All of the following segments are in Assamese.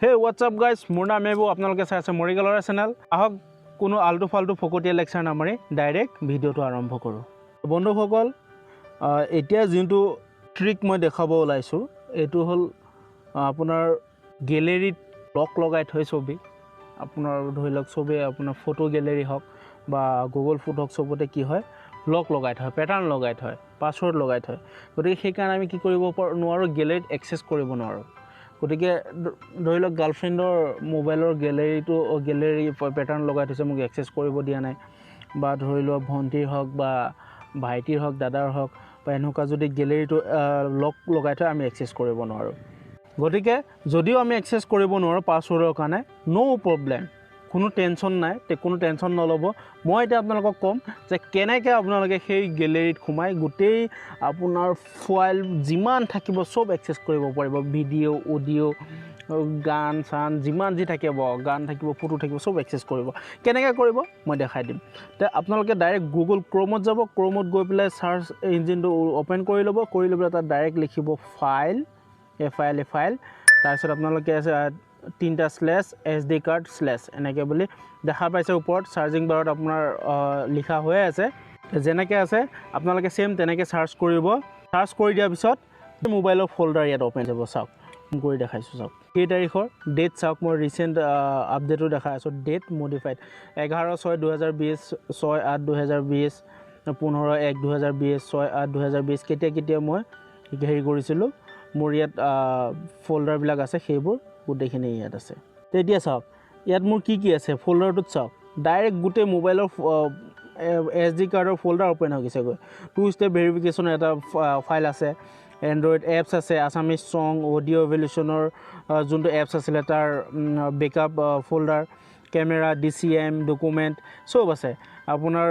হে হোৱাটছআপ গাইজ, মোৰ নাম এবু, আপোনালোকে চাই আছে মৰিগাঁৱৰ চেনেল। আহক, কোনো আল্টু ফাল্টু ফকতীয়া লেকচাৰ নামাৰি ডাইৰেক্ট ভিডিঅ'টো আৰম্ভ কৰোঁ। বন্ধুসকল, এতিয়া যোনটো ট্ৰিক মই দেখাব ওলাইছোঁ, এইটো হ'ল আপোনাৰ গেলেৰীত লক লগাই থৈ ছবি। আপোনাৰ ধৰি লওক চবেই আপোনাৰ ফটো গেলেৰী হওক বা গুগল ফটো হওক, চবতে কি হয়, লক লগাই থয়, পেটাৰ্ণ লগাই থয়, পাছৱৰ্ড লগাই থয়। গতিকে সেইকাৰণে আমি কি কৰিব নোৱাৰোঁ, গেলেৰীত এক্সেছ কৰিব নোৱাৰোঁ। গতিকে ধৰি লওক গাৰ্লফ্ৰেণ্ডৰ মোবাইলৰ গেলেৰী পেটাৰ্ণ লগাই থৈছে, মোক এক্সেছ কৰিব দিয়া নাই, বা ধৰি লওক ভণ্টিৰ হওক বা ভাইটিৰ হওক, দাদাৰ হওক, বা এনেকুৱা যদি গেলেৰীটো লক লগাই থয়, আমি এক্সেছ কৰিব নোৱাৰোঁ। গতিকে যদিও আমি এক্সেছ কৰিব নোৱাৰোঁ পাছৱৰ্ডৰ কাৰণে, ন' প্ৰব্লেম, কোনো টেনশ্যন নাই, কোনো টেনশ্যন নল'ব। মই এতিয়া আপোনালোকক ক'ম যে কেনেকৈ আপোনালোকে সেই গেলেৰীত সোমাই গোটেই আপোনাৰ ফাইল যিমান থাকিব চব এক্সেছ কৰিব পাৰিব। ভিডিঅ', অডিঅ', গান চান যিমান যি থাকিব, গান থাকিব, ফটো থাকিব, চব এক্সেছ কৰিব। কেনেকৈ কৰিব মই দেখাই দিম। তে আপোনালোকে ডাইৰেক্ট গুগল ক্ৰ'মত যাব, ক্ৰ'মত গৈ পেলাই চাৰ্চ ইঞ্জিনটো অ'পেন কৰি ল'ব, কৰি লৈ পেলাই তাত ডাইৰেক্ট লিখিব file, F I L, file. তাৰপিছত আপোনালোকে আছে তিনিটা slash S D card slash এনেকৈ বুলি দেখা পাইছে, ওপৰত চাৰ্জিং বাৰত আপোনাৰ লিখা হৈয়ে আছে। যেনেকৈ আছে আপোনালোকে ছেইম তেনেকৈ চাৰ্চ কৰিব। চাৰ্চ কৰি দিয়াৰ পিছত মোবাইলৰ ফ'ল্ডাৰ ইয়াত অ'পেন যাব। চাওক, কৰি দেখাইছোঁ, চাওক কেই তাৰিখৰ ডেট চাওক, মই ৰিচেণ্ট আপডেটো দেখাই আছোঁ। ডেট মডিফাইড 11/6/2020, 6/8/2020, 15/1/2020, 6/8/2020, কেতিয়া কেতিয়া মই হেৰি কৰিছিলোঁ, মোৰ ইয়াত ফ'ল্ডাৰবিলাক আছে, সেইবোৰ গোটেইখিনি ইয়াত আছে। তেতিয়া চাওক ইয়াত মোৰ কি কি আছে ফ'ল্ডাৰটোত। চাওক, ডাইৰেক্ট গোটেই মোবাইলৰ এছ ডি কাৰ্ডৰ ফ'ল্ডাৰ অ'পেন হৈ গৈছেগৈ। টু ষ্টেপ ভেৰিফিকেশ্যনৰ এটা ফাইল আছে, এণ্ড্ৰইড এপছ আছে, আছামিজ ছং, অডিঅ' এভলিউশ্যনৰ যোনটো এপছ আছিলে তাৰ backup folder, camera, DCM, document চব আছে আপোনাৰ।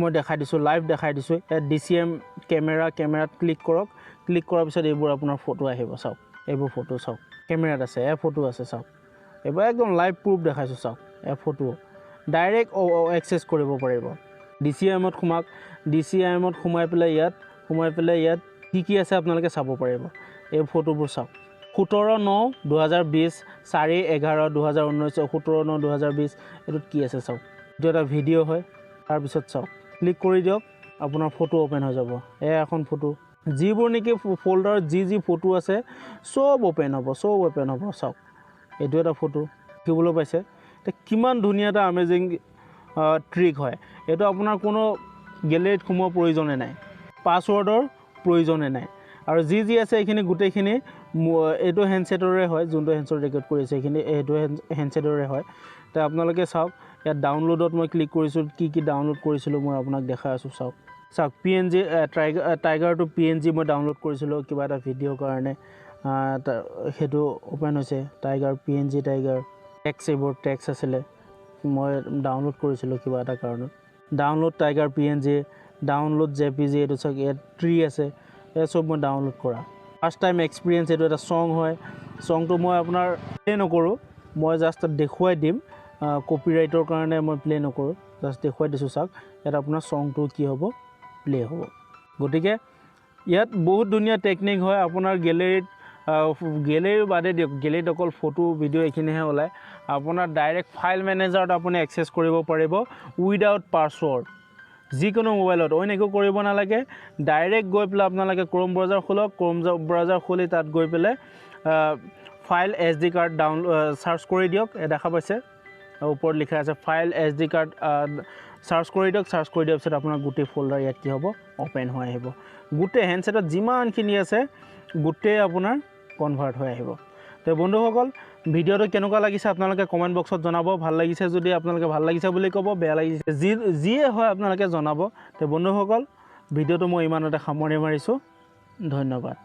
মই দেখাই দিছোঁ, লাইভ দেখাই দিছোঁ। ইয়াত ডিচিএম কেমেৰা, কেমেৰাত ক্লিক কৰক। ক্লিক কৰাৰ পিছত এইবোৰ আপোনাৰ ফটো আহিব। চাওক, এইবোৰ ফটো চাওক, কেমেৰাত আছে, এই ফটো আছে। চাওক, এইবোৰ একদম লাইভ প্ৰুফ দেখাইছোঁ। চাওক, এই ফটো ডাইৰেক্ট এক্সেছ কৰিব পাৰিব। ডিচিএমত সোমাওক। ডিচিএমত সোমাই পেলাই ইয়াত কি কি আছে আপোনালোকে চাব পাৰিব। এই ফটোবোৰ চাওক, 17/9/2020, 4/11/2019, 17/9/2020। এইটোত কি আছে চাওক, এইটো এটা ভিডিঅ' হয়। তাৰপিছত চাওক, ক্লিক কৰি দিয়ক, আপোনাৰ ফটো অ'পেন হৈ যাব। এয়া এখন ফটো। যিবোৰ নেকি ফ'ল্ডাৰত যি যি ফটো আছে চব অ'পেন হ'ব, চব অ'পেন হ'ব। চাওক, এইটো এটা ফটো দেখিবলৈ পাইছে। এতিয়া কিমান ধুনীয়া এটা আমেজিং ট্ৰিক হয় এইটো। আপোনাৰ কোনো গেলেৰীত সোমোৱাৰ প্ৰয়োজনে নাই, পাছৱৰ্ডৰ প্ৰয়োজনে নাই। আৰু যি যি আছে এইখিনি গোটেইখিনি এইটো হেণ্ডছেটৰে হয়, যোনটো হেণ্ডছেট ৰেকৰ্ড কৰি আছে এইখিনি এইটো হেণ্ডছেটৰে হয়। তো আপোনালোকে চাওক, ইয়াত ডাউনলোডত মই ক্লিক কৰিছোঁ, কি কি ডাউনলোড কৰিছিলোঁ মই আপোনাক দেখাই আছোঁ। চাওক, চাওক, পিএনজি টাইগাৰটো পিএনজি মই ডাউনলোড কৰিছিলোঁ কিবা এটা ভিডিঅ'ৰ কাৰণে, সেইটো অ'পেন হৈছে। টাইগাৰ পিএনজি, টাইগাৰ টেক্স, এইবোৰ টেক্স আছিলে, মই ডাউনলোড কৰিছিলোঁ কিবা এটা কাৰণত। Download tiger PNG, download JPG, এইটো চাওক, ইয়াত ট্ৰি আছে, এই চব মই ডাউনলোড কৰা। ফাৰ্ষ্ট টাইম এক্সপিৰিয়েঞ্চ, এইটো এটা ছং হয়। ছংটো মই আপোনাৰ প্লে' নকৰোঁ, মই জাষ্ট দেখুৱাই দিম। কপিৰাইটৰ কাৰণে মই প্লে' নকৰোঁ, জাষ্ট দেখুৱাই দিছোঁ। চাওক, ইয়াত আপোনাৰ ছংটো কি হ'ব, প্লে' হ'ব। গতিকে ইয়াত বহুত ধুনীয়া টেকনিক হয়। আপোনাৰ গেলেৰীত, গেলেৰী বাদে দিয়ক, গেলেৰীত অকল ফটো ভিডিঅ' এইখিনিহে ওলায়। আপোনাৰ ডাইৰেক্ট ফাইল মেনেজাৰত আপুনি এক্সেছ কৰিব পাৰিব উইদাউট পাছৱৰ্ড, যিকোনো মোবাইলত। অইন একো কৰিব নালাগে, ডাইৰেক্ট গৈ পেলাই আপোনালোকে ক্ৰ'ম ব্ৰাউজাৰ খোলক। ক্ৰ'ম ব্ৰাউজাৰ খুলি তাত গৈ পেলাই ফাইল এছডি কাৰ্ড চাৰ্চ কৰি দিয়ক। এই দেখা পাইছে, ওপৰত লিখা আছে ফাইল এছডি কাৰ্ড, চাৰ্চ কৰি দিয়ক। চাৰ্চ কৰি দিয়াৰ পিছত আপোনাৰ গোটেই ফ'ল্ডাৰ ইয়াত কি হ'ব, অ'পেন হৈ আহিব। গোটেই হেণ্ডছেটত যিমানখিনি আছে গোটেই আপোনাৰ কনভাৰ্ট হৈ আহিব। তো বন্ধুসকল, ভিডিঅ'টো কেনেকুৱা লাগিছে আপোনালোকে কমেণ্ট বক্সত জনাব। ভাল লাগিছে যদি আপোনালোকে ভাল লাগিছে বুলি ক'ব, বেয়া লাগিছে যি যিয়ে হয় আপোনালোকে জনাব। তো বন্ধুসকল, ভিডিঅ'টো মই ইমানতে সামৰণি মাৰিছোঁ। ধন্যবাদ।